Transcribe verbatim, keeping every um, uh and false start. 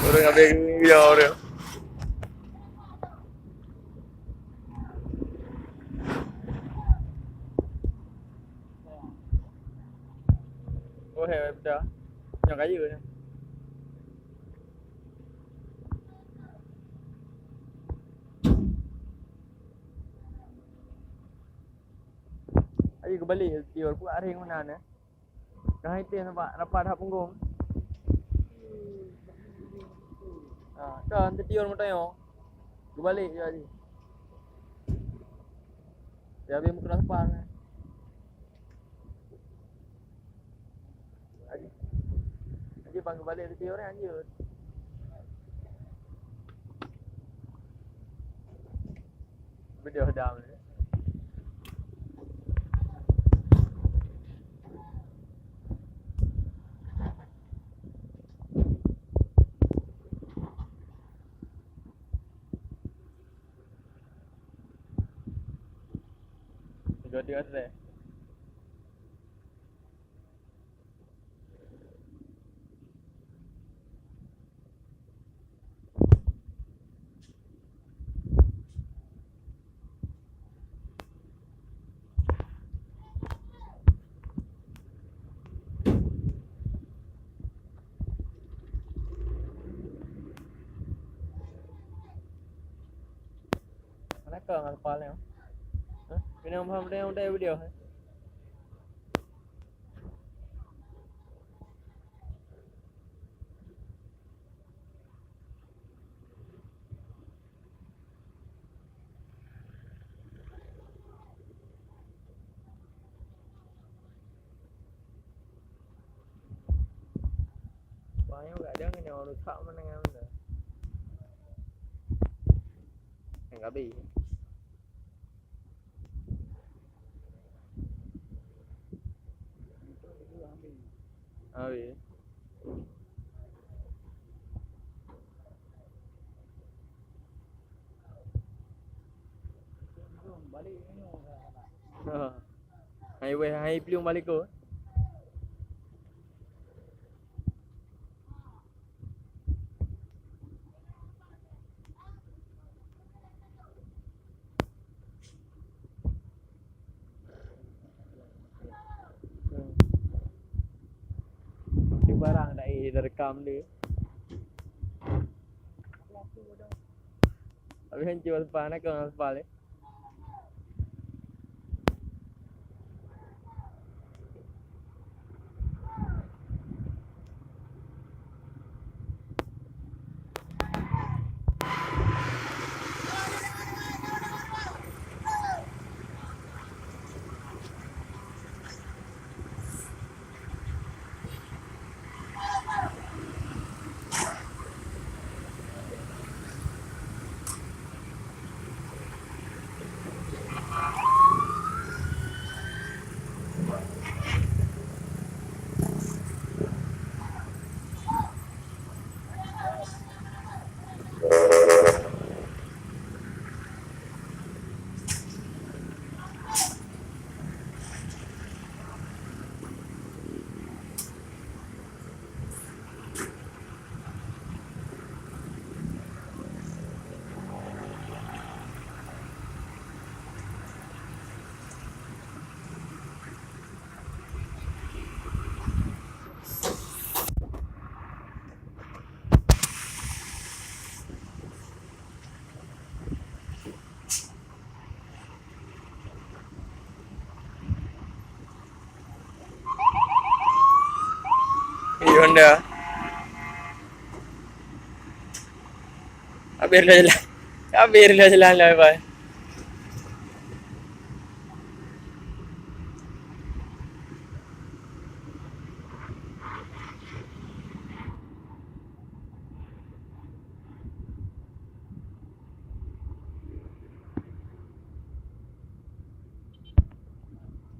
Ureueng habéh geuyue dia ureueng. Oh, hai, hai, peudah. Nyang kaya nyan. Ayo keubalek, tior pun aréng meunan, eh. Dah itu nampak rapat hak punggong. Ha, kan tetior meutanyoe. Keubalek je tadi. Dia habis meukeurah sepah, eh. Lagi, lagi bang keubalek tadi orang lanjut. Video dah boleh. Tiga-tiga strek. Mana kau ngon kepala ni? Hah? Kena faham dia udah video. Banyak gak ada yang rusak mana yang mana. Yang habis. Habis. Ha. Hai weh, hai plueng balik ko. Di barang dah, eh, dah rekam dia. Habis hancur sepah, nak kau sepah, eh? Hei, Honda. Habis dah jalan. Habis dah jalan lah, bye.